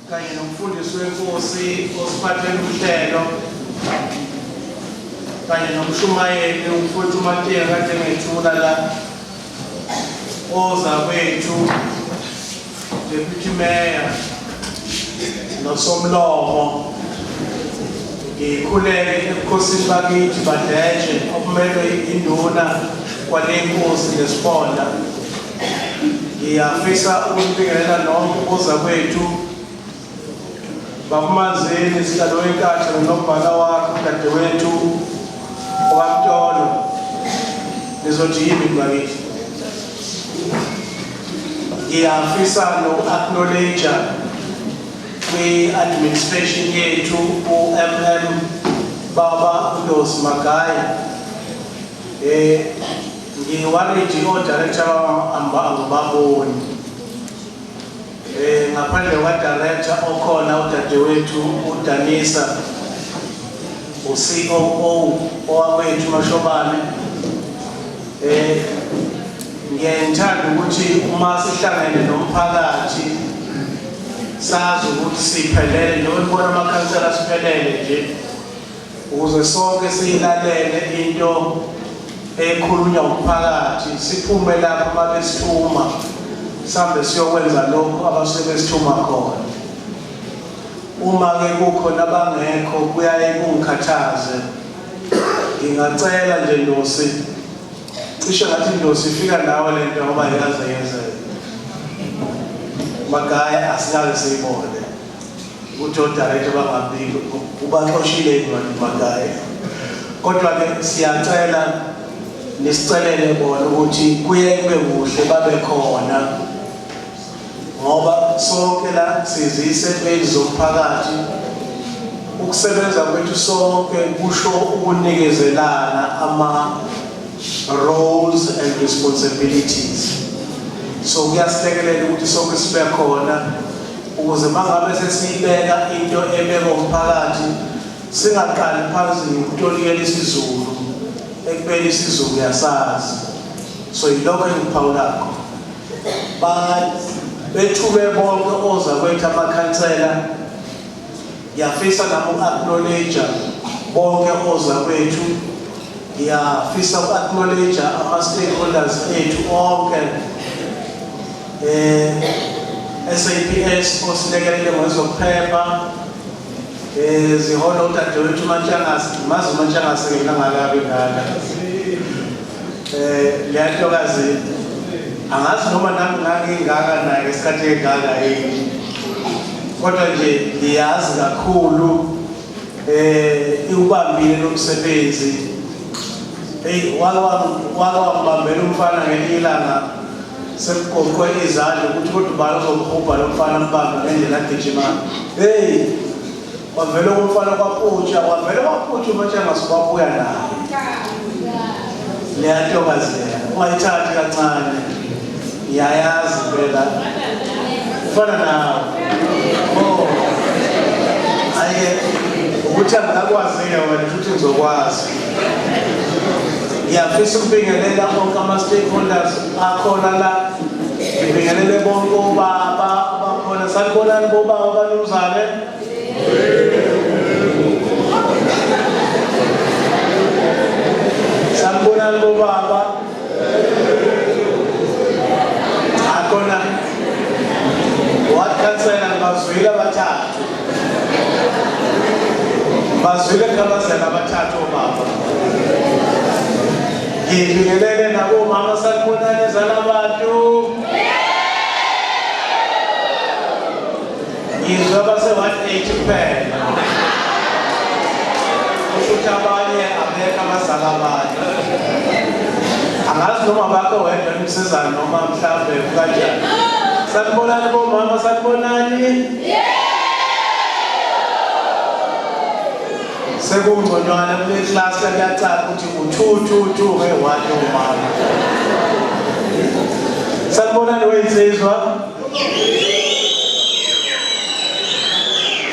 Kanye nomfundisi wenkosi osiphathele uhlelo kanye nomshumayeli umfowethu uMatiya kade ngethula la ozakwethu deputy mayor nosomlomo ngikhuleke ebukhosini bakithi badeje okumelwe induna kwale nkosi nesibonda. Ngiyafisa ukubingelela nonke ukuza kwethu bakumanzini sihlalo wenkatha nonobhala wakho udadewethu okamtolo nizothi yini bakithi. Ngiyafisa noku-acknowledge kwi-administration yethu u-MM baba uNdosi Magayi. Ngiworried o-director angibaboni. Ngaphandle kwa-director okhona udadewethu uDanisa, u-COO owakwethu Mashobane. Ngiyaye ngithanda ukuthi uma sihlangene nomphakathi sazi ukuthi siphelele njengoba nibona amakhansela siphelele nje ukuze sonke siyilalele into ekhulunywa umphakathi siphume lapho uma besithuma sihambe siyokwenza lokhu abasuke besithuma khona. Uma-ke kukhona abangekho kuyaye kungikhathaze. Ngingacela nje Ndosi, cishe ngathi Ndosi ifika nawe le nto ngoba yaze yenzeka. Magaya asikaze siyibone ukuthi o-director bangabikho ubaxoshile yini Magaya. Kodwa-ke siyacela nisicelele bona ukuthi kuye kube kuhle babe khona ngoba sonke la sizisebenzi zomphakathi. Ukusebenza kwethu sonke kusho ukunikezelana ama roles and responsibilities, so kuyasilekelela ukuthi sonke sibe khona ukuze mangabe sesiyibeka into ebekwa umphakathi singaqali phansi ngokutolikela isiZulu ekubeni isiZulu uyasazi. So yilokho engikuphawulakho. Bethuke bonke ozakwethu amakhansela. Ngiyafisa nami uku-acknowledge bonke ozakwethu. Ngiyafisa uku-acknowledge ama-stakeholders ethu onke, SAPS osilekelele ngezokuphepha, zihola udadewethu uMantshangase. Mazi uMantshangase ke ngangakabi ngaka leya ntokazi, angazi noma nami ngangingaka naye ngesikhathi engaka yini, kodwa nje ngiyazi kakhulu iwubambile lo msebenzi. Hey, wake wangibambela umfana ngelinye ilanga sekugoqwe izandla ukuthi kodwa ubani uzomhubha lo mfana ambambe ngendlela agijima. Hey, kwavele umfana kwaputsha, kwavele kwaputsha uMantshangase wabuya naye. Leya ntokazi leya ungayithathi kancane, ngiyayazi phela ufana nawe. Oh, hayi ukuthi angakwazi-ke wena futhi ngizokwazi. Ngiyafisa ukubingelela onke ama-stakeholders akhona la, ngibingelele bonke obaba abakhona. Sanibonani bobaba banumzane. Sanibonani bobaba. Cha khona ward councillor ngibazwile abathathu. Bazwile khabazela abathathu obaba. Ngibingelele nabomama, sanibonani zalabantu. Ngizwe abase-ward 8 kuphela. Kusho ukuthi abanye abekho abazala abanye. Angazi noma bakho wedwa emsizana noma mhlambe kanjani. Sanibonani bomama, sanibonani. Sekungconywana kule class, kuyacaca ukuthi u-2 2 2 nge-1 omama. Sanibonani weyinsizwa.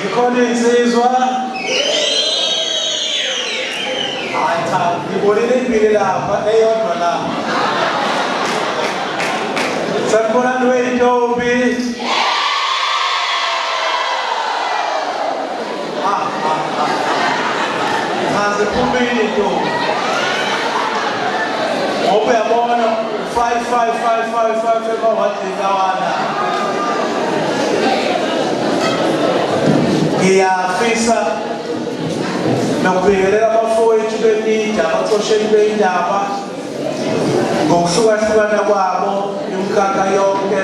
Zikhona iy'nsizwa? Hayi cha, ngibonile imbili lapha, eyodwa la. Sanibonani wey'ntombi. iy'ntombi. Ngoba uyabona 5 5 5 5 5 emawadini awana. Ngiyafisa nokubingelela abafowethu bemida abacosheli beyindaba ngokuhlukahlukana kwabo imikhakha yonke.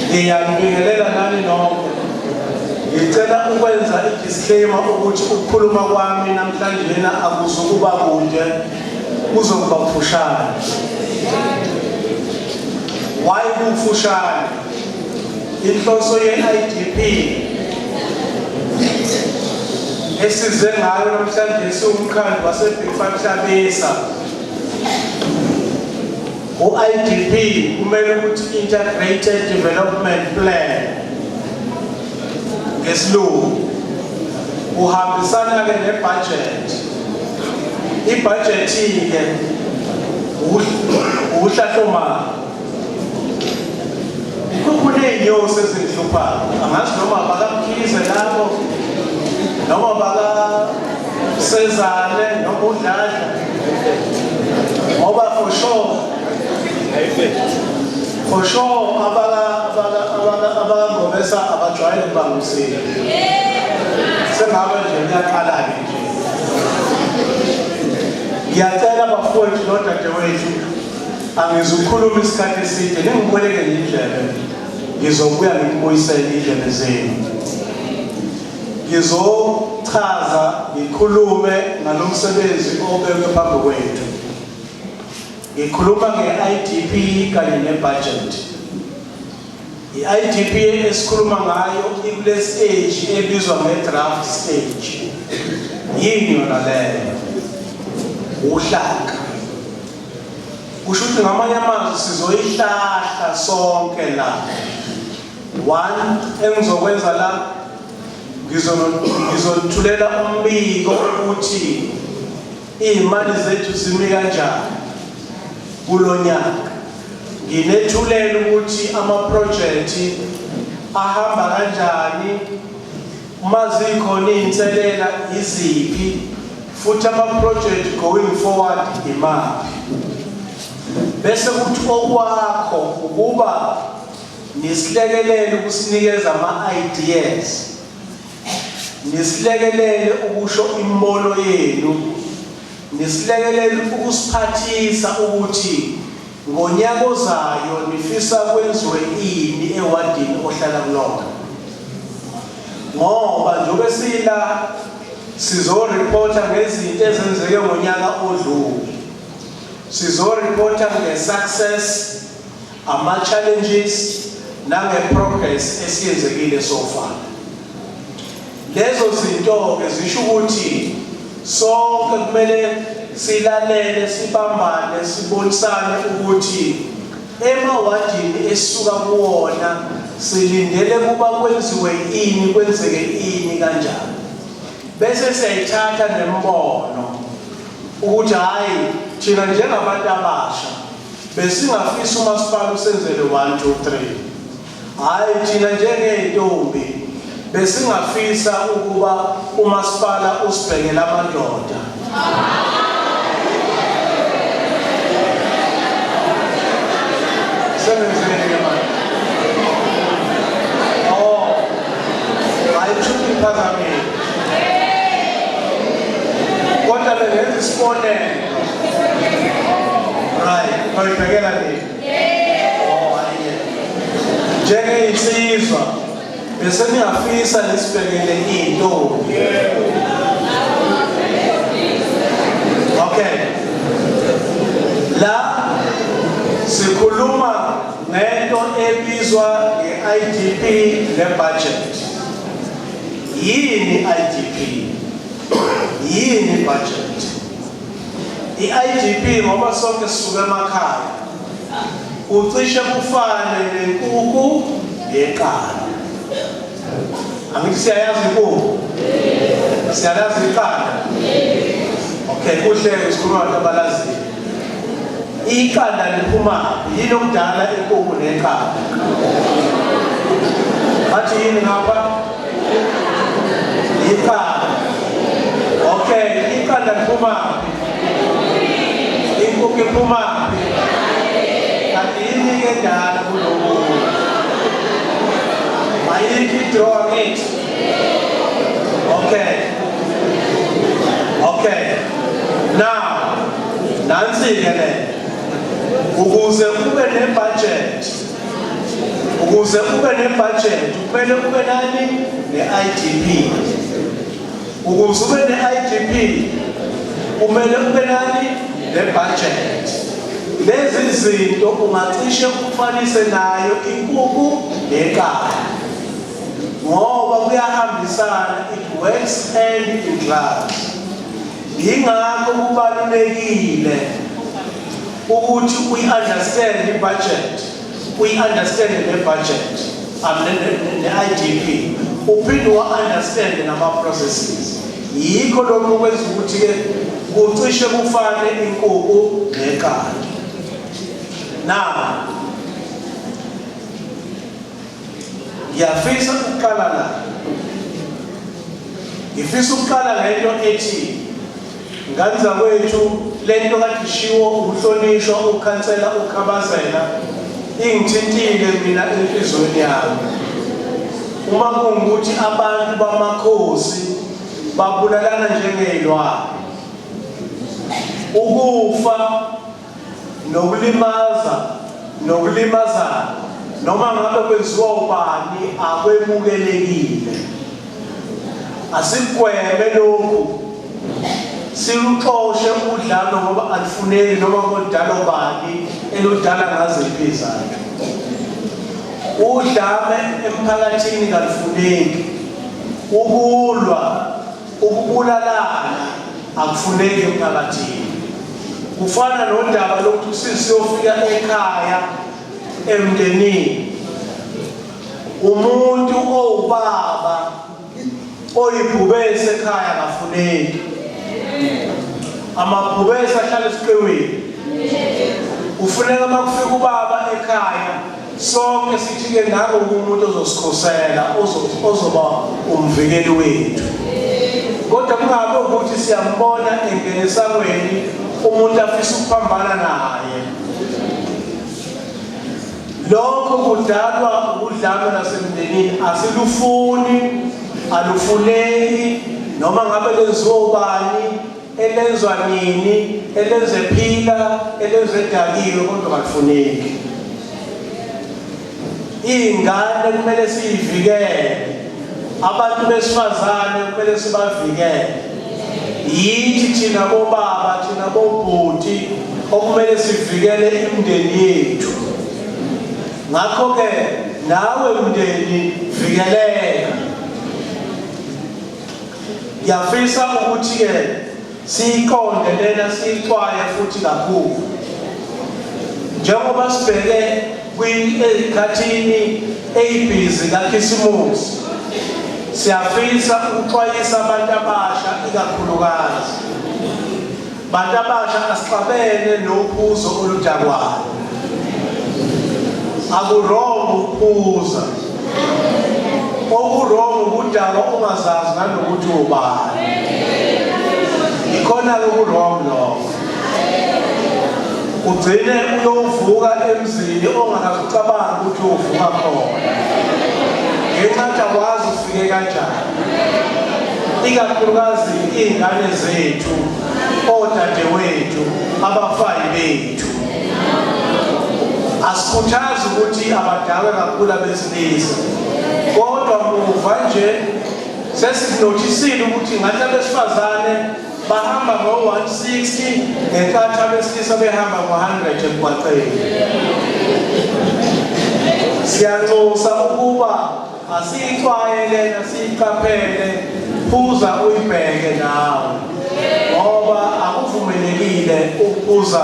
Ngiyanibingelela nani nonke. Ngicela ukwenza i-disclaimer ukuthi ukukhuluma kwami namhlanje akuzukuba kude, kuzokuba kufushane. Why kufushane? Inhloso ye-IDP esize ngayo namhlanje siwumkhandlu wase-Big Five Hlabisa. U-IDP kumele ukuthi Integrated Development Plan ngesilungu uhambisana-ke nebudget. Ibhajethi-ke uhlahlomali. Kukhona iy'nyosi ezingihluphayo, angazi noma bakaMkhize labo noma bakaSezane noma uDladla, ngoba for sure for sure abakaNgobesa abajwayele ukuba ngumsindo. Sengabe nje kuyaqala-ke nje. Ngiyacela bafowethu nodadewethu, angizukhuluma isikhathi eside, ningiboleke nje indlebe, ngizobuya ngikubuyisele indlebe zenu. Ngizochaza ngikhulume ngalo msebenzi obekwe phambi kwethu. Ngikhuluma nge-IDP kanye ne-budget. I-IDP esikhuluma ngayo ikule stage ebizwa nge-draft stage. Yini yona leyo? Uhlaka. Kusho ukuthi ngamanye amazwi sizoyihlahla sonke la. One engizokwenza la, ngizonithulela umbiko ukuthi iy'mali zethu zimi kanjani kulo nyaka. Nginethulela ukuthi amaprojekthi ahamba kanjani, uma zikhona iy'nselela iziphi, futhi ama-project going forward imaphi. Bese kuthi okwakho ukuba nisilekelele ukusinikeza ama-ideas, nisilekelele ukusho imibono yenu, nisilekelele ukusiphathisa ukuthi ngonyaka ozayo nifisa kwenziwe ini ewadini ohlala kulona. Ngoba njengoba sila sizoreporta ngezinto ezenzeke ngonyaka odlule, sizoreporta nge-success, ama-challenges nange-progress esiyenzekile so far. Lezo zinto-ke zisho ukuthi sonke kumele silalele, sibambane, sibonisane ukuthi emawadini esisuka kuwona silindele kuba kwenziwe ini, kwenzeke ini kanjani. Bese siyayithatha nembono ukuthi hhayi thina njengabantu abasha besingafisa umasipala usenzele 1 2 3. Hhayi thina njengey'ntombi besingafisa ukuba umasipala usibhekele amadoda. Sengenzeni ke manje? Oh, hayi kusho ukuthi ngiphazamile. Kodwa bengenza isibonelo. Right, bayibhekela nini? Oh, hayi. Njengey'nsizwa bese ningafisa nisibhekele iy'ntombi. Okay. La sikhuluma ngento ebizwa nge-IDP ne-budget. Yini i-IDP? Yini budget? I-IDP ngoba sonke sisuka emakhaya, kucishe kufane nenkukhu yeqanda. Angithi siyayazi inkukhu? Siyalazi iqanda? Okay, kuhle sikhuluma abantu abalaziyo. Iqanda liphuma yini okudala inkukhu neqanda? Bathi yini ngapha? Iqanda. Okay. Iqanda liphumaphi? Inkukhu iphumaphi? Kanti yini-ke endala kulokunye? Ayikho i-draw angithi? Okay. Okay. Now, nansi-ke le. Ukuze ube ne-budget, ukuze ube ne-budget, kumele ube nani? Ne-IDP. Ukuze ube ne-IDP, kumele ube nani? Ne-budget. Lezi zinto ungacishe ufanise nayo inkukhu neqanda. Ngoba kuyahambisana, it works hand in glove. Yingakho kubalulekile ukuthi uyi-understand i-budget, uyi-understand ne-budget, ne-IDP, uphinde wa-understand nama-processes. Yikho lokho kwenza ukuthi-ke kucishe kufane inkukhu neqanda. Now, ngiyafisa ukuqala la. Ngifisa ukuqala ngento ethi ngane zakwethu lento kade ishiwo umhlonishwa ukhansela uKhabazela ingithintile mina enhliziyweni yami. Uma kungukuthi abantu bamakhosi babulalana njengezilwane. Ukufa nokulimaza nokulimazana noma ngabe kwenziwa ubani akwemukelekile. Asikugweme lokhu, siluxoshe udlame ngoba alufuneki noma kodala ubani eludala ngaziphi izandla. Udlame emphakathini kalufuneki, ukulwa, ukubulalana akufuneki emphakathini. Kufana nodaba lokuthi usisi uyofika ekhaya emndenini, umuntu owubaba oyibhubesi ekhaya akafuneki. Amabhubesi ahlala esiqiwini. Kufuneka uma kufika ubaba ekhaya sonke sithi-ke nangu umuntu ozosikhosela, ozoba umvikeli wethu. Kodwa kungabe ukuthi siyambona engena esangweni umuntu afisa ukuphambana naye. Lokho kudalwa ukudlame lasemndenini, asilufuni, alufuneki, noma ngabe lenziwa ubani, elenzwa nini, elenze phila, elenze dakiwe, kodwa kalufuneki. Iy'ngane kumele siyivikele, abantu besifazane kumele sibavikele. Yithi thina bobaba, thina bobhuti okumele sivikele imindeni yethu. Ngakho-ke nawe mndeni vikeleka. Ngiyafisa ukuthi-ke siyiqonde lena, siyixwaye futhi kakhulu. Njengoba sibheke ezikhathini eyibhizi kaKhisimusi, siyafisa ukuxwayisa abantu abasha ikakhulukazi. Bantu abasha asixabene nophuzo oludakwayo. Akurong ukuphuza. Okurong ukudakwa ungazazi nanokuthi ubani. Ikhona-ke okurong lokho. Ugcine uyovuka emzini ongakaze ucabange ukuthi uyovuka khona. Ngenxa yokuthi awazi ufike kanjani. Ikakhulukazi iy'ngane zethu, odadewethu, abafayi bethu. Asikhuthazi ukuthi abadakwe kakhulu abesilisa. Kodwa muva nje sesikunothisile ukuthi ngathi abesifazane bahamba ngo-160 ngenkathi abesilisa behamba ngo-100 emgwaqeni. Siyanxusa ukuba asiyixwaye lena, siyiqaphele, phuza uyibheke nawe, ngoba akuvumelekile ukuphuza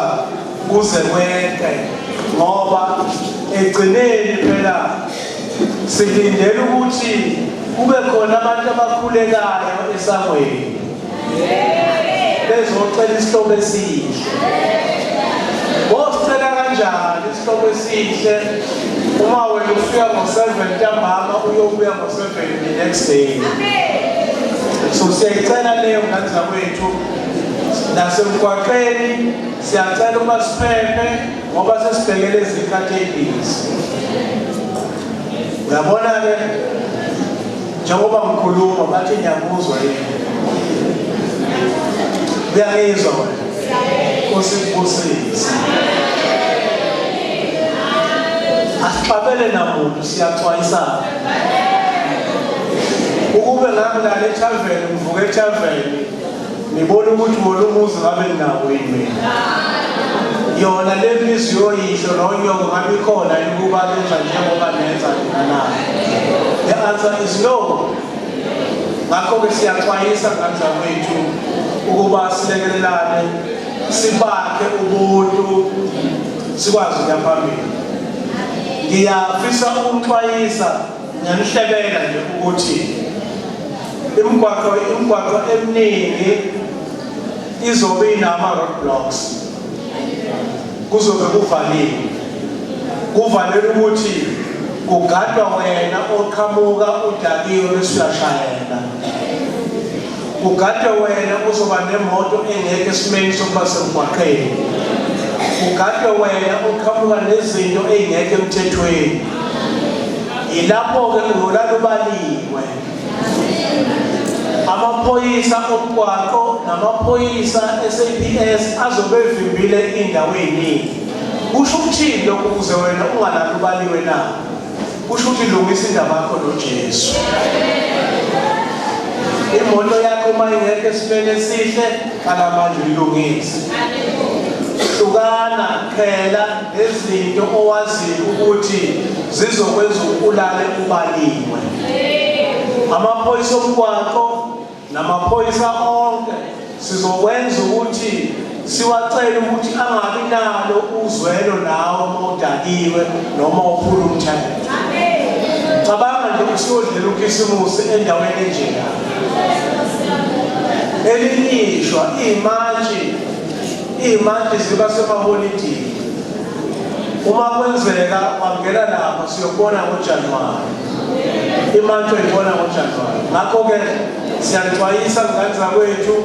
kuze kweqe, ngoba egcineni phela silindele ukuthi kube khona abantu abakhulekayo esangweni bezocela isihlobo esihle. Bosicela kanjani isihlobo esihle uma wena ufika ngo-7 ntambama uyobuya ngo-7 the next day? So siyayicela leyo ngane zakwethu. Nasemgwaqeni siyacela ukuba siphephe ngoba sesibhekele izikhathi ezibhizi. Uyabona-ke njengoba ngikhuluma bathi ngiyakuzwa yini? Uyangizwa wena? Nkosi ikubusise. Asixabele namuntu siyaxwayisana. Ukube ngangilala ethaveni ngivuka ethaveni ngibona ukuthi wona umuzi ngabe nginawo yini mina. Yona le mizi yoyihlo nonyoko ngabe ikhona yini ukuba benza njengoba nenza nina na? The answer is no. Ngakho-ke siyaxwayisa ngane zakwethu ukuba silekelelane sibakhe ubuntu sikwazi ukuya phambili. Ngiyafisa ukuxwayisa ngiyanihlebela nje ukuthi imigwaqo imigwaqo eminingi izobe inama roadblocks kuzobe kuvaliwe kuvalelwe ukuthi kugadwa wena oqhamuka udakiwe bese uyashayela kugadwe wena uzoba nemoto engekho esimeni sokuba semgwaqeni kugadwe wena oqhamuka nezinto ey'ngekho emthethweni yilapho-ke uyolala ubaliwe Amaphoyisa omgwaqo namaphoyisa SAPS azobe evimbile indawo eziningi. Kusho ukuthini lokhu ukuze wena ungalali ubaliwe na? Kusho ukuthi lungisa indaba yakho noJesu. Imoto yakho uma ingekho esimeni esihle, qala manje uyilungise. Hlukana phela nezinto owaziyo ukuthi zizokwenza ulale ubaliwe. Amaphoyisa omgwaqo namaphoyisa onke sizokwenza ukuthi siwacele ukuthi angabi nalo uzwelo nawe uma udakiwe noma uphula umthetho. Cabanga nje usiyodlela uKhisimusi endaweni enjena. Elinye ishwa iy'mantshi iy'mantshi ziba semaholidini. Uma kwenzeka wangena lapha siyokubona ngoJanuwari. Imantshi oyibona ngoJanuwari. Ngakho-ke siyanixwayisa ngane zakwethu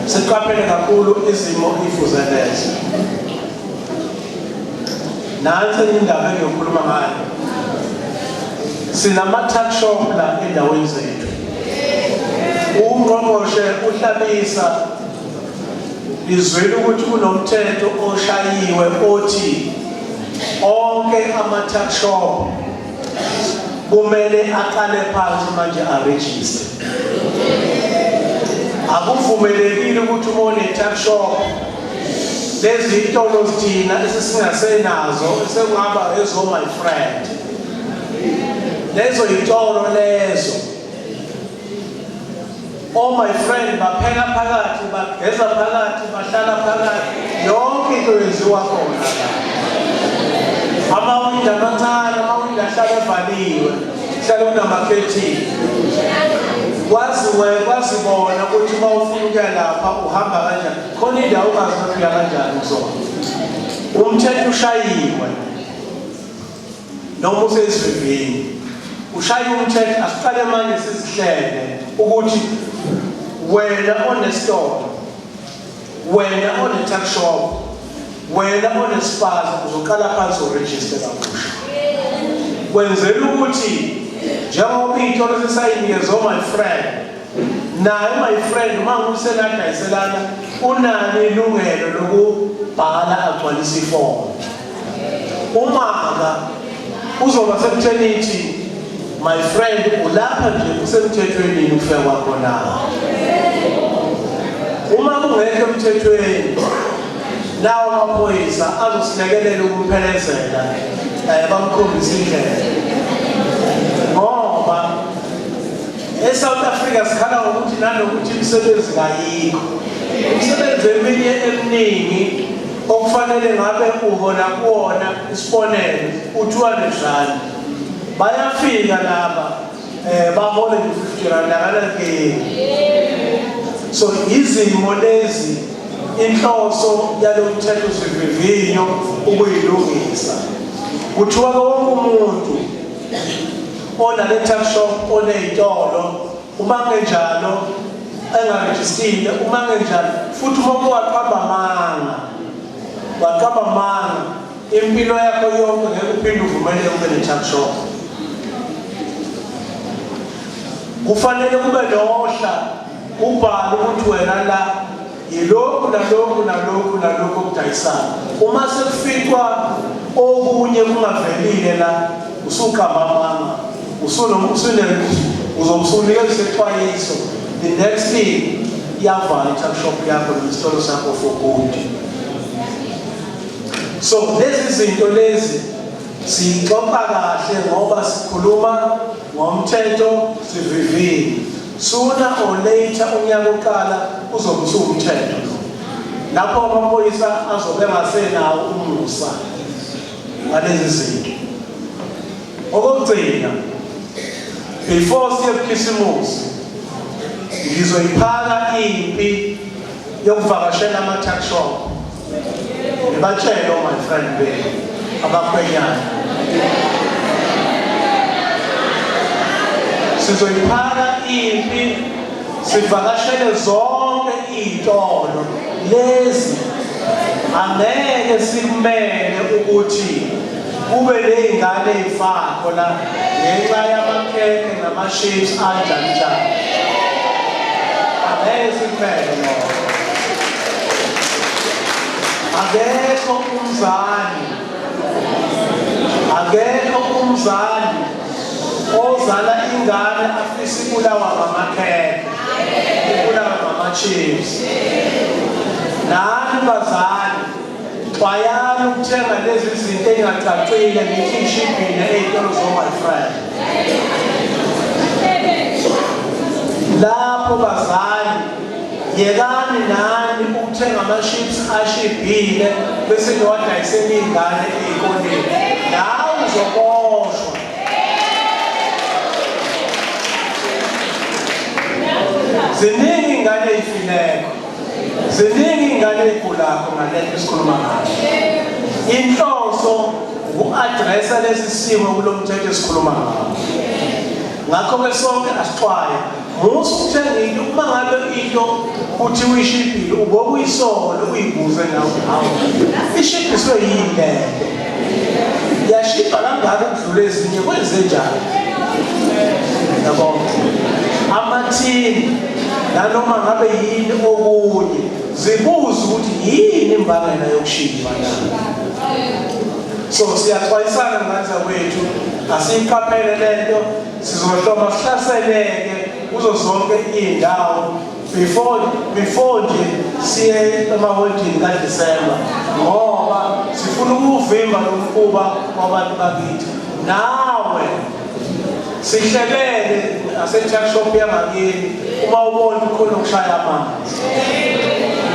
siqaphele kakhulu izimo ifuze lezo. Nansi enye indaba engiyokhuluma ngayo. Sinama-tuck shop la endaweni zethu. Ungqongqoshe uHlabisa lizwile ukuthi kunomthetho oshayiwe othi onke ama-tuck shop kumele aqale phansi manje arejiste. Akuvumelekile ukuthi uma une-tuck shop lezi zitolo thina esesingasenazo esekungaba ezo my friend lezo yitolo lezo oh my friend bapheka phakathi bageza phakathi bahlala phakathi yonke into yenziwa khona la amawindi amancane amawindi ahlala evaliwe hlale kunamakhethini kwaziwe kwazibona ukuthi uma ufuna ukuya lapha uhamba kanjani khona indawo ungazi ukuthi uya kanjani kuzona umthetho ushayiwe noma usezivivini ushaya umthetho asiqale manje sizihlele ukuthi wena onesitolo wena one-tuck shop wena onespaza uzoqala phansi uregister kabusha kwenzela ukuthi njengoba iy'tolo sesayinikezwe my friend naye my friend uma ngusenadayiselana unalo ilungelo lokubhala agcwalise ifomu umaka uzoba sekutheni ithi my friend ulapha nje kusemthethweni yini ukufika kwakho na uma kungekho emthethweni lawo maphoyisa azosilekelela ukumphelezela um bamkhombise indlela ngoba eSouth Africa sikhala ngokuthi nanokuthi imisebenzi kayikho. Imisebenzi eminye eminingi okufanele ngabe uhola kuwona isibonelo u-200 rand. Bayafika laba eh bahole nje 50 rand akanankinga. So izimo lezi inhloso yalo mthetho sivivinyo ukuyilungisa. Kuthiwa wonke umuntu onale tuck shop oney'tolo uma kungenjalo Engarejistile uma ngenjani futhi uma waqamba amanga, waqamba amanga impilo yakho yonke, ngeke uphinde uvumeleke ube ne-tuck shop. Kufanele kube nohla, ubhale ukuthi wena la yilokhu nalokhu nalokhu nalokhu okudayisayo. Uma sekuficwa okunye kungavelile la, usuqamba amanga, uzobe usunikeza isexwayiso. The next thing, iyavala i-tuck shop yakho nesitolo sakho for good. So lezi zinto lezi siyixoxa kahle ngoba sikhuluma ngomthetho sivivinyo. Sooner or later unyaka oqala uzobe usuwumthetho lo, lapho amaphoyisa azobe engasenawo umusa ngalezi zinto. Okokugcina, before siye kuKhisimusi, ngizoyiphaka impi yokuvakashela ama-tuck shop, ngibatshele oh my friend benu abakhwenyana. Sizoyiphaka impi, sivakashele zonke iy'tolo lezi. Angeke sikumele ukuthi kube ney'ngane ey'fakho la ngenxa yamakhekhe nama-chips anjani njani. Angeke sikumele lokho. Akekho umzali, akekho umzali ozala ingane afisa ibulawa ngamakhekhe, ibulawa ngama-chips. Nani bazali, xwayani ukuthenga lezi zinto ey'ngacacile nithi ishibhile ey'tolo zo-my friend. Lapho bazali, yekani nani ukuthenga ama-chips ashibhile bese niwadayisela iy'ngane ey'koleni. Nawe uzoboshwa. Ziningi iy'ngane ey'fileko, ziningi iy'ngane ey'gulakho ngalento esikhuluma ngayo. Inhloso uku-addressa lesi simo kulo mthetho esikhuluma ngawo. Ngakho-ke sonke asixwaye. Musa ukuthenga into uma ngabe into kuthiwa ishibhile, uboke uyisole, uyibuze nawe, hawu, ishibhiswe yini le nto, yashibha kangaka ukudlula ezinye, kwenze njani? Yabo, amathini nanoma ngabe yini okunye, zibuze ukuthi yini imbangela yokushibha na. So siyaxwayisana ngane zakwethu, asiyiqaphele lento. Sizohloma sihlaseleke kuzo zonke iy'ndawo before nje siye emaholidini kaDisemba, ngoba sifuna ukuvimba lo mkhuba wabantu bakithi. Nawe sihlebele ase-tuck shop yangakini, uma ubona ukhona ukushaya amanzi,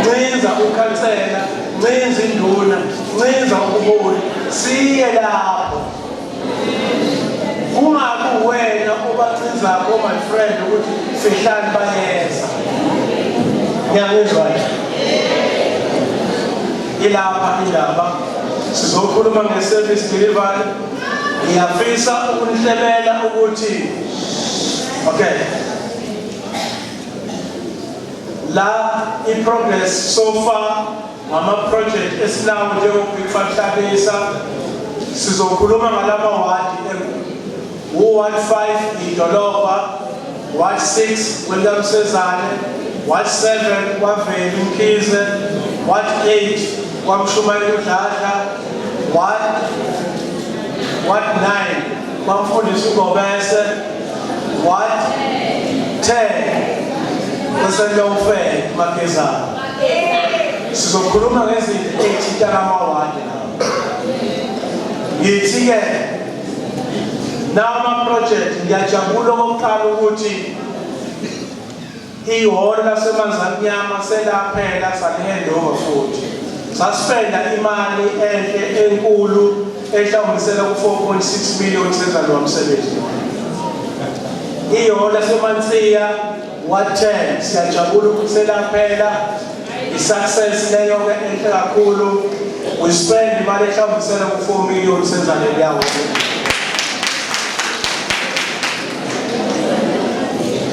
ncinza ukhansela, ncinza induna, ncinza ubuholi, siye lapho. Kungabi wena obacinzakho my friend ukuthi fihlani, bayeza. Ngiyangizwa nje, ilapha indaba. Sizokhuluma nge-service delivery. Ngiyafisa ukunihlebela ukuthi okay, la i-progress so far ngama-project esinawo njengo-Big Five Hlabisa. Sizokhuluma ngalama wadi, u-ward 5 idolobha, ward 6 kweLamsezane, ward 7 kwaVeli Mkhize, ward 8 kwaMshumayeli uDladla, ward 9 kwamfundisi uGobese, ward 10 kweSelofele Magezana. Sizokhuluma ngezinto ey'thinta lamawadi lapho. Ngithi-ke nama-project, ngiyajabula okokuqala ukuthi ihholo laseManzamnyama selaphela, sali-handover futhi saspenda imali enhle enkulu ehlawumbisela ku-4.6 million senza lowa msebenzi. Ihholo laseMansiya ward 10, siyajabula ukuthi selaphela, i-success leyo-ke enhle kakhulu. We spend imali ehlawumbisela ku-4 million senza leliya hholo.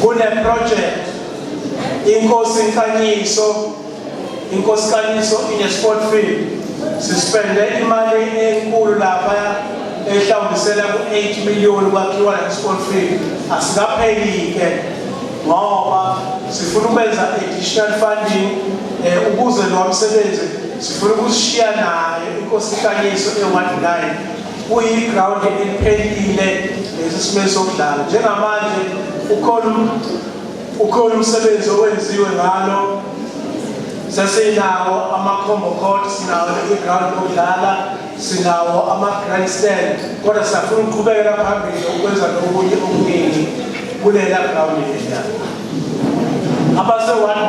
Kune-project Inkosi Nkanyiso, Inkosi Nkanyiso ine-sport field. Sispende imali enkulu lapha ehlawumbisela ku-8 million kwakhiwa le sport field. Asikapheli-ke ngoba sifuna ukwenza additional funding ukuze lo msebenzi sifuna ukushiya nayo Inkosi Nkanyiso e-Ward 9 kuyi-ground eliphelile lesi simeni sokudlala. Njengamanje ukhona umsebenzi owenziwe ngalo, sesinawo ama-combo court, sinawo i-ground lokudlala, sinawo ama-grandstand, kodwa siyafuna ukuqhubekela phambili ukwenza nokunye okuningi kulela ground leliya. Abase-Ward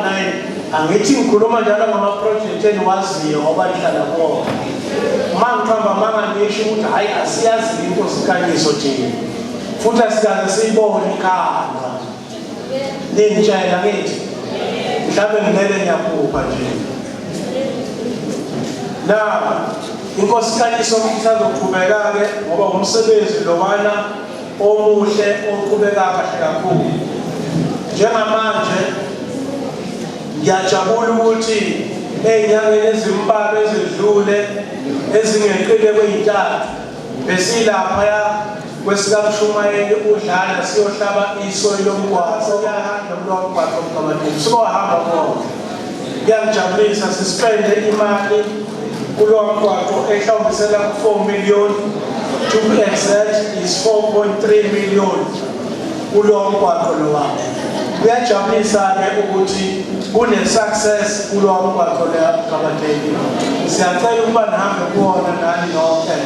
9, angithi ngikhuluma njalo ngama-project engiwaziyo ngoba ngihlala kuwona. Uma ngiqamba amanga ngisho ukuthi hhayi asiyazi iNkosi Nkanyiso thina, futhi asikaze siyibone ikhandwa. Ningitshela ngithi mhlawumbe ngilele ngiyaphupha nje. Na iNkosi Nkanyiso isazoqhubeka-ke ngoba umsebenzi lowana omuhle oqhubeka kahle kakhulu. Njengamanje ngiyajabula ukuthi ey'nyangeni ezimbalwa ezedlule ezingeqile kwey'ntathu besilaphaya kwesikamshumayeli uDlala siyohlaba isoyi lomgwaqo, kuyahamba kulowa mgwaqo mgabadeni, sikohamba kuwona. Kuyangijabulisa, sispende imali kulowa mgwaqo ehlawumbisela ku-4 million, to be exact is 4.3 million kulowa mgwaqo lowa. Kuyajabulisa-ke ukuthi kune-success kulowa mgwaqo loya mgabadeni. Siyacela ukuba nihambe kuwona nani nonke.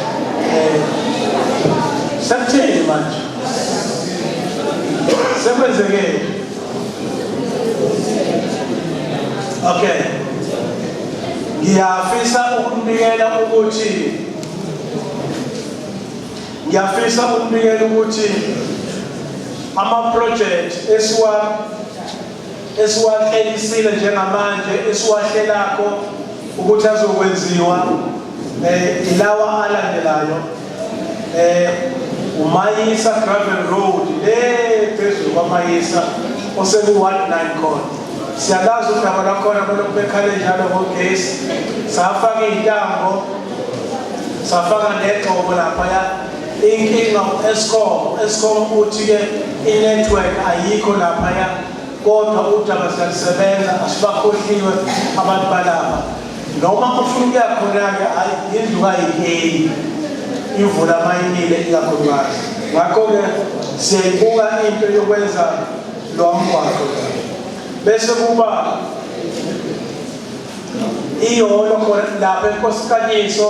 Sekutheni manje? Sekwenzekeni? Okay. Ngiyafisa ukunikela ukuthi ngiyafisa ukunikela ukuthi ama-project esiwahlelisile njengamanje esiwahlelakho ukuthi azokwenziwa ilawa alandelayo. Umayisa Gravel Road le phezulu kwaMayisa oseku-Ward 9 khona. Siyalazi udaba lwakhona belokhu bekhale njalo ngogesi. Safaka iy'ntambo, safaka negxobo laphaya. Inkinga u-Eskom, u-Eskom uthi-ke i-network ayikho laphaya, kodwa udaba siyalisebenza, asibakhohliwe abantu balapha. Noma ufuna ukuya khona-ke, hhayi indlu kayikeli imvula mayinile ikakhulukazi. Ngakho-ke siyayibuka into yokwenza lowa mgwaqo. Bese kuba ihholo khona lapha eNkosikanyiso,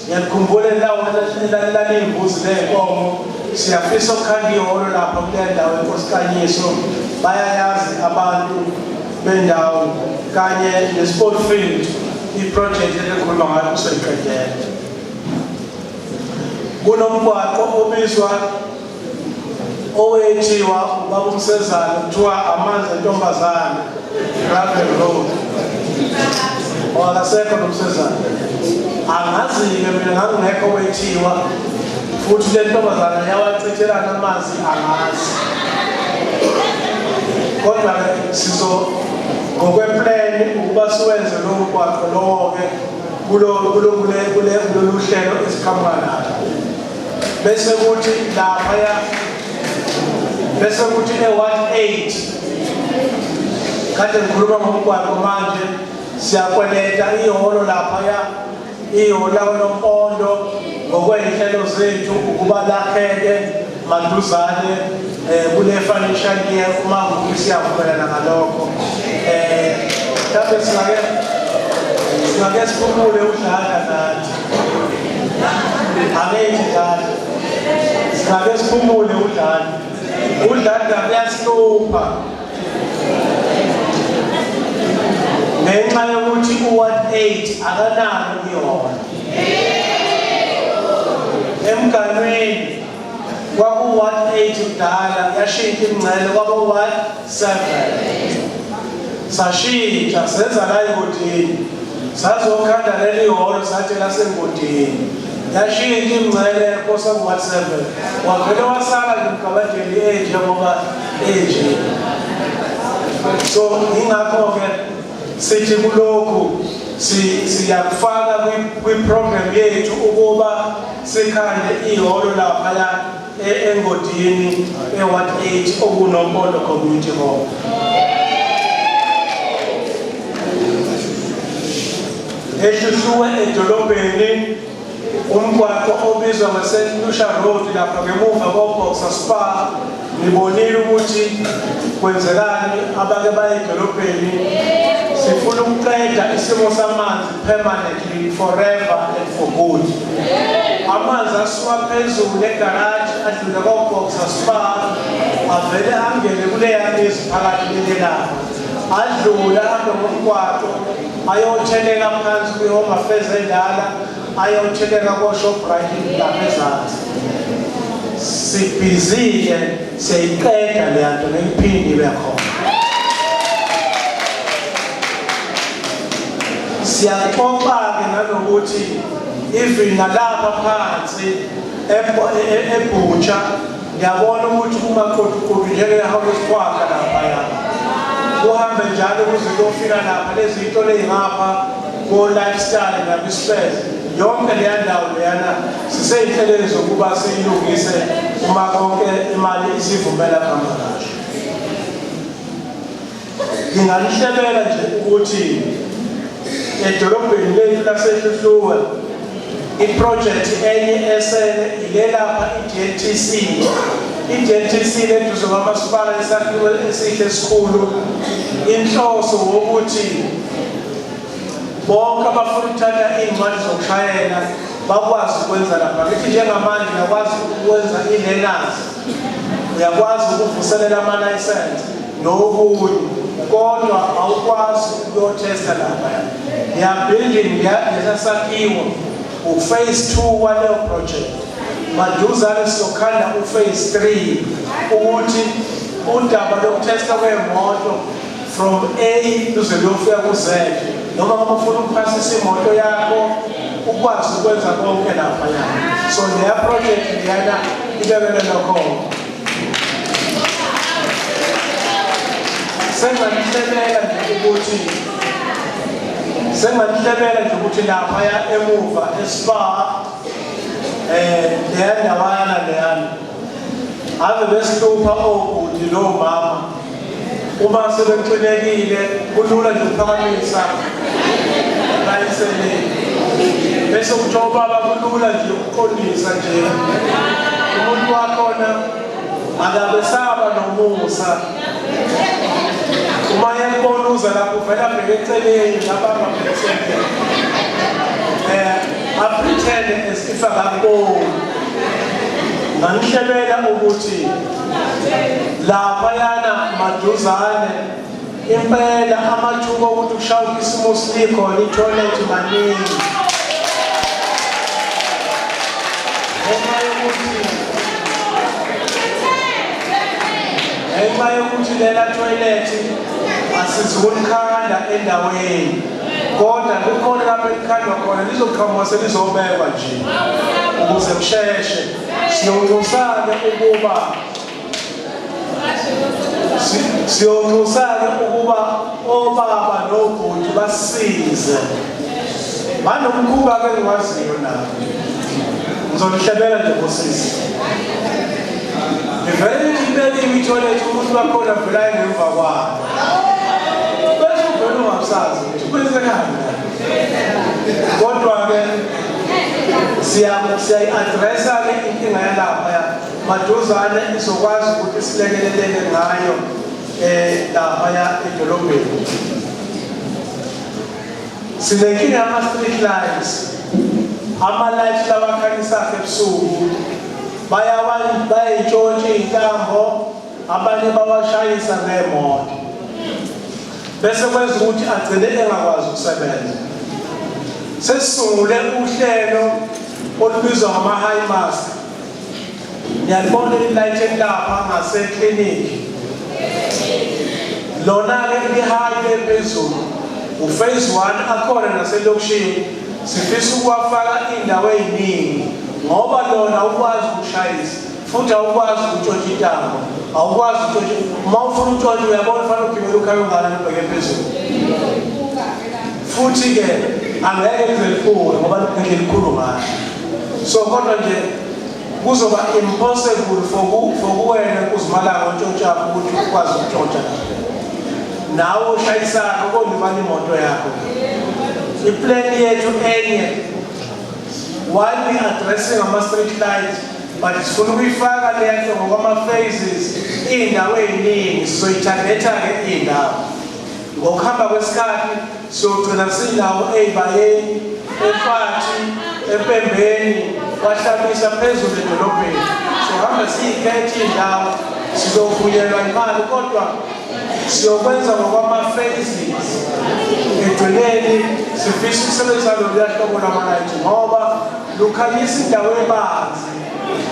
ngiyakhumbula lawo elaliyimbuzi ney'nkomo. Siyafisa ukukhanda ihholo lapha kule ndawo eNkosikanyiso, bayayazi abantu bendawo, kanye ne-sport field, i-project ebekhuluma ngayo usoyiqedela. Kunomgwaqo obizwa owethiwa ubaba uMsezane, kuthiwa amanzi entombazane Gravel Road. Akasekho nomsezane, angazi-ke mina ngangingekho wethiwa, futhi le ntombazane yawachithelana amanzi angazi, kodwa-ke sizo ngokweplan ukuba siwenze lowo mgwaqo lowo-ke kulolu hlelo esiqhamuka nalo. Bese kuthi laphaya, bese kuthi e-Ward 8, kade ngikhuluma ngomgwaqo manje, siyakweleta ihholo laphaya, ihholo lakwanoMpondo ngokwey'nhlelo zethu ukuba lakheke maduzane kule financial year, uma kuthi siyavumelana ngalokho. Mhlawumbe singake siphumule uDladla nathi, angithi Dladla, singake siphumule uDladla. UDladla kuyahlupha ngenxa yokuthi u-Ward 8 akanalo ihholo. Emganwini kwaku-Ward 8 kudala, yashintsha imingcele kwaba Ward 7. Sashintsha senza la eNgodini, sazokhanda leli hholo, sathi laseNgodini, yashintsha imingcele kosa ku-Ward 7, wavele wasala nje uMgabadeli enjengoba enje. So ingakho-ke sithi kulokhu siyakufaka kwi-program yethu ukuba sikhande ihholo laphaya eNgodini e-Ward 8 okunoMpondo Community Hall. EHluhluwe edolobheni umgwaqo obizwa nge-St Lucia Road lapha ngemuva ko-Boxer Spa ngibonile ukuthi kwenzekani abake baye edolobheni sifuna ukuqeda isimo samanzi permanently forever and for good. Amanzi asuka phezulu egaraji adlule ko-Boxer Spa avele angene kuleya mizi phakathi lelelanga adlule ahambe ngomgwaqo ayotheleka phansi kwi-Home Affairs endala ayotheleka ko-Shoprite lapha ezansi. Sibhizi-ke siyayiqeda leya nto ngeke iphinde ibe khona. Siyaxoxa-ke nanokuthi even nalapha phansi ebhutsha ngiyabona ukuthi kumaqotuqotu njengehawula esikhwakha laphaya kuhambe njalo kuze kuyofika lapha lezi zinto ley'ngapha ko-lifestyle nakwi-stress yonke leya ndawo leyana sisey'nhlelweni zokuba siyilungise uma konke imali isivumela kuhamba kahle. Ngingalihlebela nje ukuthi edolobheni lethu laseHluhluwe iprojekthi enye esele ilelapha i-DLTC. I-DLTC leduze kwamasipala isakhiwo esihle esikhulu. Inhloso wokuthi bonke abafuna ukuthatha iy'ncwadi zokushayela bakwazi ukwenza lapha. Ngithi njengamanje uyakwazi ukwenza i-learners, uyakwazi ukuvuselela ama-license nokunye kodwa awukwazi ukuyothesta lapha. Leya building lesa sakhiwo u-phase 2 waleyo project. Maduzane sizokhanda u-phase 3 ukuthi udaba lokuthesta kwey'moto from A luze luyofika ku-Z noma ngabe ufuna ukuphasisa imoto yakho ukwazi ukwenza konke laphaya. So leya project leyana ibekele lokho. Senganihlebela nje ukuthi senganihlebela nje ukuthi laphaya emuva eSpa leya ndawana leyana ave besihlupha obhuti lo mama uma sebexinekile kulula nje ukuphakamisa bayiseleni bese kuthiwa ubaba kulula nje ukuqondisa nje umuntu wakhona akabesaba nomusa uma yekubona uza lapho uvela abheke eceleni ngabamba eceleni apretend as if akakuboni. Ngangihlebela ukuthi laphayana maduzane impela amathuba okuthi kushawe ukhisimusi likhona ithoyilethi maningi ngenxa yokuthi ngenxa yokuthi lela thoyilethi asizukulikhanda endaweni kodwa kukhona lapho elikhandwa khona lizoqhamuka selizobekwa nje ukuze kusheshe. Siyonxusa-ke ukuba siyonxusa-ke ukuba obaba nobhuti basize. Banomkhuba-ke engiwaziyo nami, ngizonihlebela nje bosisi. Ngivele ngithi ibekiwe ithoyilethi umuntu wakhona velayo ngemva kwayo bese uvele ungabusazi ukuthi kwenzekani. Kodwa-ke siyayi-addressa-ke inkinga yalaphaya maduzane izokwazi ukuthi silekeleleke ngayo laphaya edolobheni. Sinenkinga yama-street lights, ama-light lawa akhanyisa ebusuku bayayintshontsha iy'ntambo, abanye bawashayisa ngemoto bese kwenza ukuthi agcine engakwazi ukusebenza. Sesisungule uhlelo olubizwa ngama-high mask. Niyalibona ilight elilapha ngaseklinikhi, lona-ke li-high lephezulu u-phase 1 akhona naselokishini. Sifisa ukuwafaka iy'ndawo ey'ningi ngoba lona ukwazi ukushayisa. Futhi awukwazi ukutshontsha intambo, awukwazi ukutshontsha. Uma ufuna ukutshontsha uyabona ufanele ugibele ukhaya ungalani ubheke phezulu. Futhi-ke angeke lize liphuke ngoba ngendlela likhulu ngayo. So kodwa nje kuzoba impossible for for kuwena uzimalanga ontshontshayo ukuthi ukwazi ukutshontsha nawe ushayisana kolimala imoto yakho. Iplan yethu enye while we addressing ama-street lights but sifuna ukuyifaka leya nto ngokwama-phases iy'ndawo ey'ningi sizoyithagetha-ke iy'ndawo ngokuhamba kwesikhathi siyogcina sinawo ey'bayeni efathi empembeni kwahlabisa phezulu edolobheni sohamba siyikhethe iy'ndawo sizovunyelwa imali kodwa siyokwenza ngokwama-phases ekugcineni sifisa ukusebenzisa loluya hlobo lwamalayithi ngoba lukhanyisa indawo ebanzi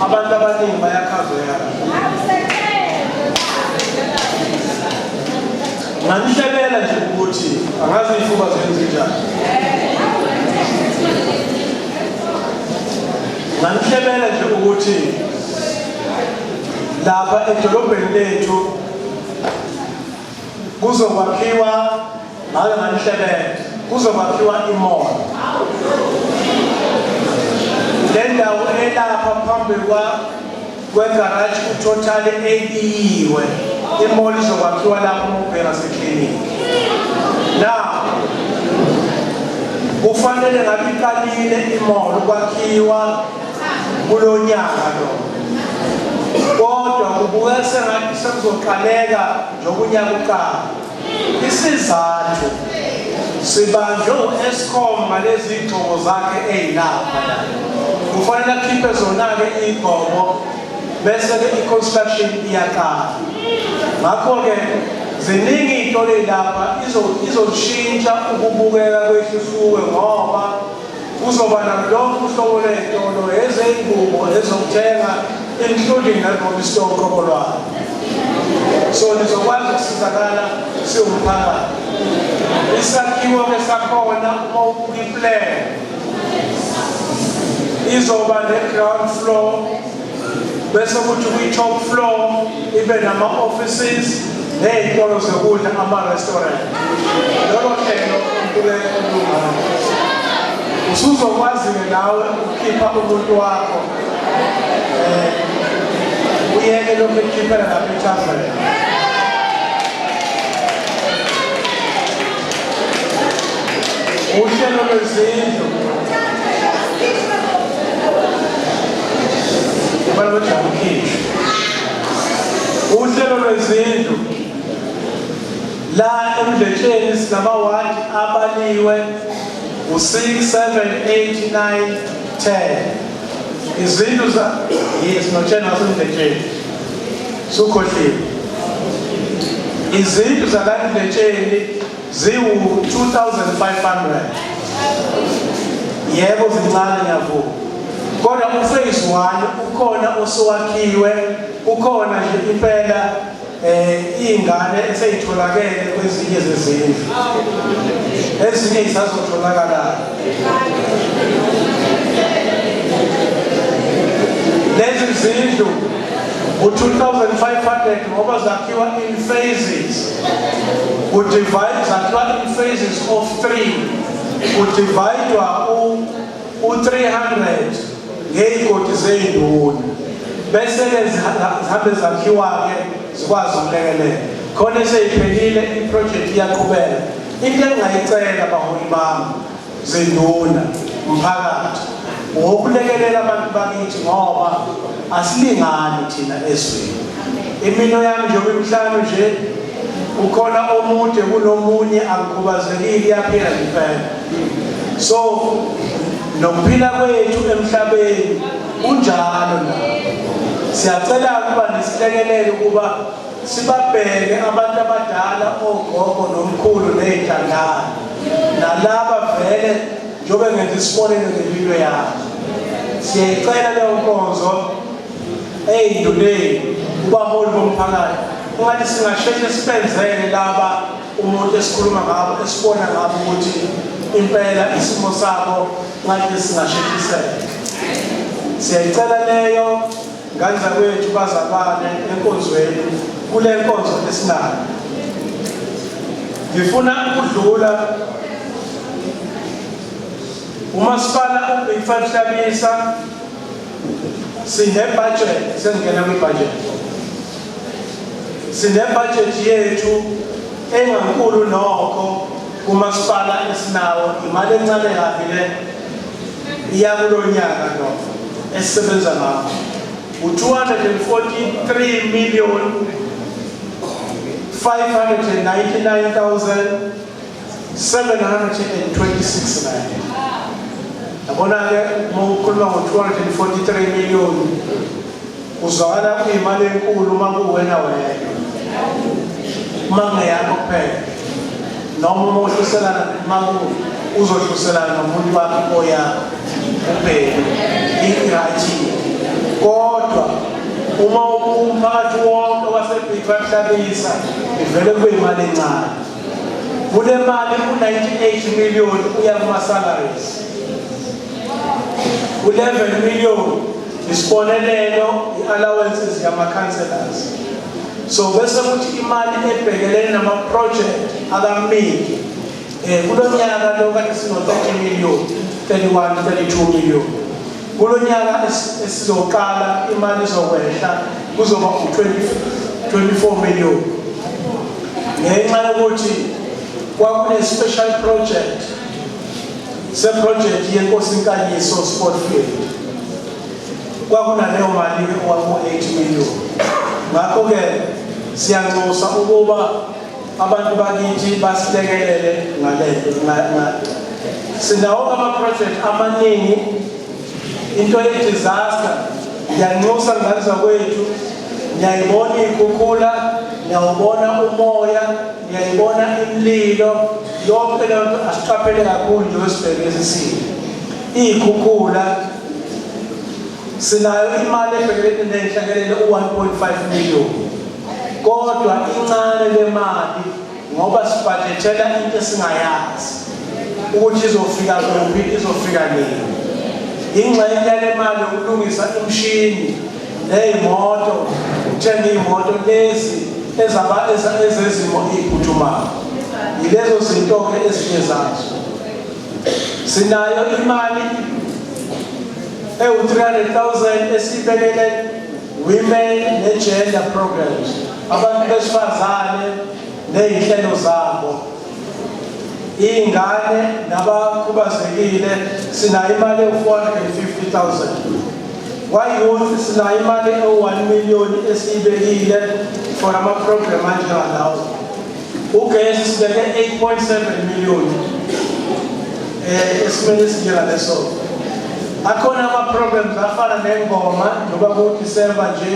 abantu abaningi bayakhaveka nganihlebela nje ukuthi angazi iy'fuba zenu zinjani nganihlebela nje ukuthi lapha edolobheni lethu kuzokwakhiwa ngake nganihlebela kuzokwakhiwa imall le ndawo elapha phambi kwa kwegaraji utotal ebiyiwe imall izokwakhiwa lapho uma ubheka seklinikhi now kufanele ngabe iqalile imall ukwakhiwa kulo nyaka lo kodwa kubukeka sengathi sekuzoqaleka njengoba unyaka uqala isizathu sibanjwe u-Eskom ngalezi igxobo zakhe ey'lapha la kufanele akhiphe zona-ke iy'gxobo bese-ke i-construction iyaqala ngakho-ke ziningi iy'tolo ey'lapha izoshintsha ukubukeka kwehluhluke ngoba kuzoba nalo lonke uhlobo ley'tolo ezey'ngubo ezokuthenga including nalolu store uqobo lwayo so nizokwazi ukusizakala siwumphakathi isakhiwo-ke sakhona uma ubuka iplan izoba ne-ground floor bese kuthi kwi-top floor ibe nama-offices ney'tolo zokudla ama-restaurant lolo hlelo lungalo usuzokwazi-ke nawe ukukhipha umuntu wakho um uyeke lokhu ekukhiphela lapha ethaveni uhlelo lwezindlu uhlelo lwezindlu la emdletsheni sinamawadi abaliwe u-6 7 8 9 10 izindlu za yes notsheni wasemdletsheni sukhohliwe izindlu zakamdletsheni ziwu-2500 yebo zincane ngiyavuma kodwa uphase 1 ukhona osowakhiwe ukhona nje impela eh ingane eseyitholakele kwezinye zezindlu ezinye isazotholakala lezi zindlu u-2500 ngoba zakhiwa in phases kudivide zakhiwa in phases of 3 kudivayidwa u-300 ngey'godi zey'nduna bese-ke zihambe zakhiwa-ke zikwazi ukulekelela khona eseyiphelile iprojekthi iyaqhubeka into engingayicela baholi bami zinduna mphakathi wokulekelela abantu bakithi ngoba asilingani thina ezweni imino yami njengoba imihlanu nje ukhona omude kunomunye angikhubazekile iyaphila ngempela so nokuphila kwethu emhlabeni kunjalo na siyacela ukuba nisilekelele ukuba sibabheke abantu abadala ogogo nomkhulu ney'ntandane nalaba vele njengoba ngenza isibonelo ngempilo yami siyayicela leyo nkonzo ey'nduneni kubaholi bomphakathi ungathi singasheshe sibenzele laba umuntu esikhuluma ngabo esibona ngabo ukuthi impela isimo sabo ngathi singasheshisela siyayicela leyo. Ngane zakwethu, bazalwane enkonzweni, kule nkonzo esinayo ngifuna ukudlula umasipala uBig Five Hlabisa. Sine budget, sengena kwi-budget, sine budget yethu engankulu nokho kumasipala esinawo. Imali encane kabi le iya kulo nyaka nokho esisebenza ngawo, u-243 million 599,726 rand. Yabona-ke, uma ukhuluma ngo-243 million uzwakala kuyimali enkulu uma kuwena wedwa, uma kungeyakho kuphela, noma uma uhluselana, uma uzohluselana nomuntu wakho oya ubheke i-right, kodwa uma umphakathi wonke waseBig Five Hlabisa ivele kube imali encane. Kule mali u-98 million uya kuma-salaries, u-11 million isibonelelo, i-allowances yama-councillors. So bese kuthi imali ebhekelene nama-project akamiki kulo nyaka lo kade sino-30 million, 31, 32 million. Kulo nyaka esizoqala imali izokwehla, kuzoba u-20 24 million, ngenxa yokuthi kwakune-special project se-project yeNkosi Nkanyiso Sport Field, kwakunaleyo mali-ke owaku-8 million. Ngakho-ke siyanxusa ukuba abantu bakithi basilekelele ngalento. Sinawo ama-project amaningi. Into ye-disaster, ngiyanxusa ngane zakwethu, ngiyayibona iy'khukhula, ngiyawubona umoya, ngiyayibona imililo, yonke leyo nto. Asiqaphele kakhulu nje wesibheke esisile iy'khukhula. Sinayo imali ebhekelene nenhlekelele, u-1.5 million, kodwa incane le mali ngoba sibhajethela into esingayazi ukuthi izofika kuphi, izofika nini. Ingxenye yale mali ukulungisa imishini ney'moto, ukuthenga iy'moto lezi ezezimo ey'phuthumayo. Yilezo zinto-ke ezinye zazo. Sinayo imali ewu-300,000 esiyibekele women ne-gender programs, abantu besifazane ney'nhlelo zabo, iy'ngane nabakhubazekile. Sinayo imali ewu-450,000. Kwa-youth sinayo imali ewu-1 million esiyibekile for ama-program anjengalawo. Ugesi sibeke 8.7 million esimeni esinjengaleso. Akhona ama-programs afana nengoma, njengoba ku-December nje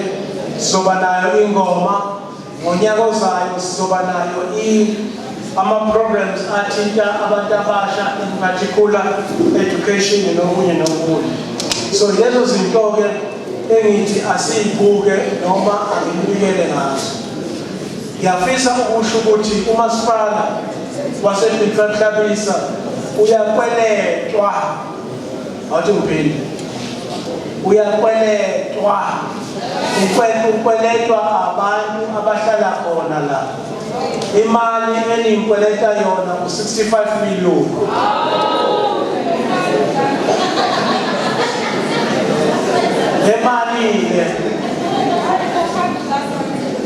sizoba nayo ingoma. Ngonyaka ozayo sizoba nayo ama-programs athinta abantu abasha, in particular education nokunye nokunye. So lezo zinto-ke engithi asiyibuke noma anginikele ngazo. Ngiyafisa ukusho ukuthi umasipala waseBig Hlabisa uyakweletwa. Awuthi ngiphinde, uyakweletwa. Ukweletwa abantu abahlala khona la. Imali eniyinkweleta yona u-65 million.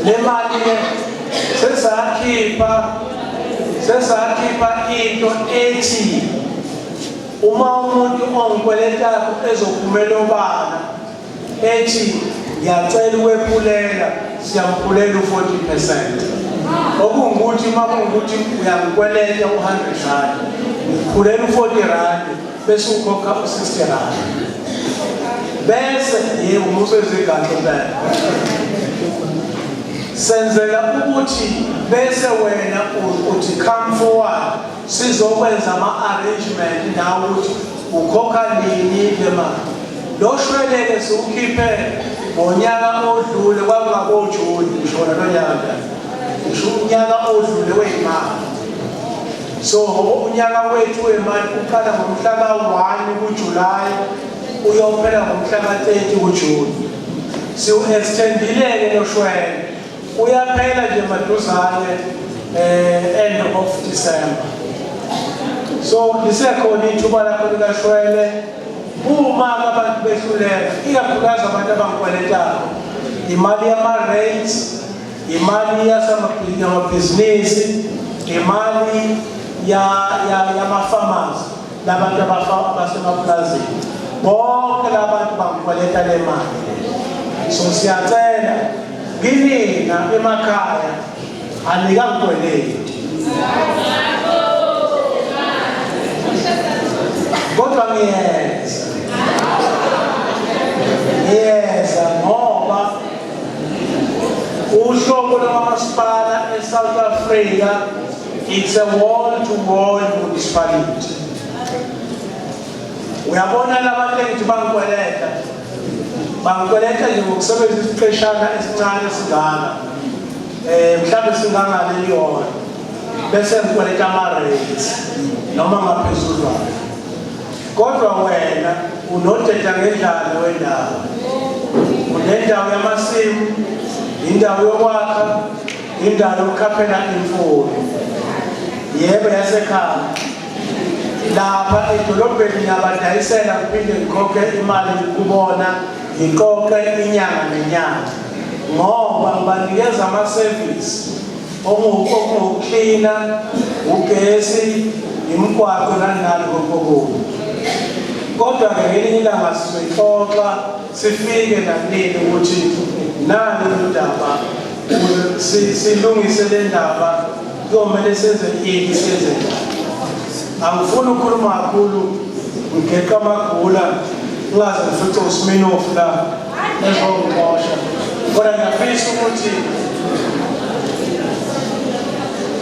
Le mali-ke sesakhipha into ethi uma umuntu ongikweletayo ezophumela obala ethi ngiyacela ukwephulela, siyamkhulela u-40%. Okungukuthi uma kungukuthi uyangikweleta u-100 rand, ngikhulela u-40 rand, bese ukhokha u-60 rand. Bese yebo, umuso ezigaxa impela senzela ukuthi bese wena uthi come forward, sizokwenza ama-arrangement nawe ukuthi ukhokha nini le mali. Lo shweleke siwukhiphe ngonyaka odlule, kwakungabojuni, ngisho wona lo nyaka njani, ngisho unyaka odlule wey'mali. So unyaka wethu wemali uqala ngomhla ka-1 kuJulayi, uyophela ngomhla ka-30 kuJuni. Siwu-extendile-ke lo shwele, uyaphela nje maduzane, end of December. So lisekhona ithuba lakho likashwele. Uma abantu behluleka, ikakhulukazi abantu abangikweletako imali yama-rates, imali yamabhizinisi, imali yama-farmers, labantu abasemaplazini, bonke labantu bangikweleta le mali. So siyacela kinina emakhaya, anikangikweleti, kodwa ngiyeza ngoba uhlobo lwamasipala eSouth Africa, it's a wall to wall municipality. Uyabona, labantu engithi bangikweleta, bangikweleta nje ngokusebenzisa isiqeshana esincane esingaka, mhlawumbe singangaleli yona, bese ngikweleta ama-rates noma ngaphezudlwana. Kodwa wena unodeda ngendlala wendawo, unendawo yamasimu, indawo yokwakha, indawo yokukhaphela imfuyo, yebo, yasekhaya. Lapha edolobheni ngiyabadayisela, ngiphinde ngikhokhe imali kubona, ngiqoqe inyanga nenyanga, ngoba ngibanikeza ama-service okungokuklina, ugesi, imigwaqo, nani nani kokunye. Kodwa-ke ngelinye ilanga sizoyixoxa, sifike nanini ukuthi nani udaba, silungise le ndaba. Kuyomele senze ini, senze njani. Angifuni ukukhuluma kakhulu, ngigeqa amagula, ngingaze ngifice uSminoff la ezongixosha. Kodwa ngiyafisa ukuthi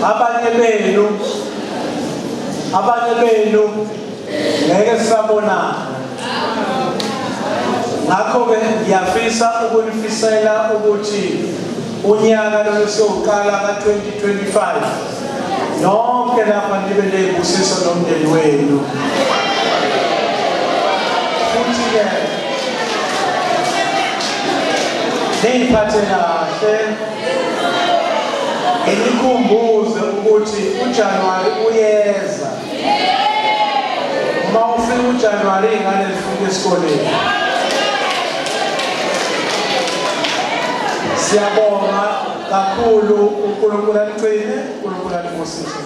abanye benu ngeke sisabonana. Ngakho-ke ngiyafisa ukunifisela ukuthi unyaka lolu siyowuqala ka-2025, nonke lapha nibe ney'busiso nomndeni wenu. Futhi-ke niyiphathe kahle. Nginikhumbuze ukuthi uJanuwari uyeza. Uma ufika uJanuwari, iy'ngane zifika esikoleni. Siyabonga kakhulu. UNkulunkulu aligcine, uNkulunkulu alibusise.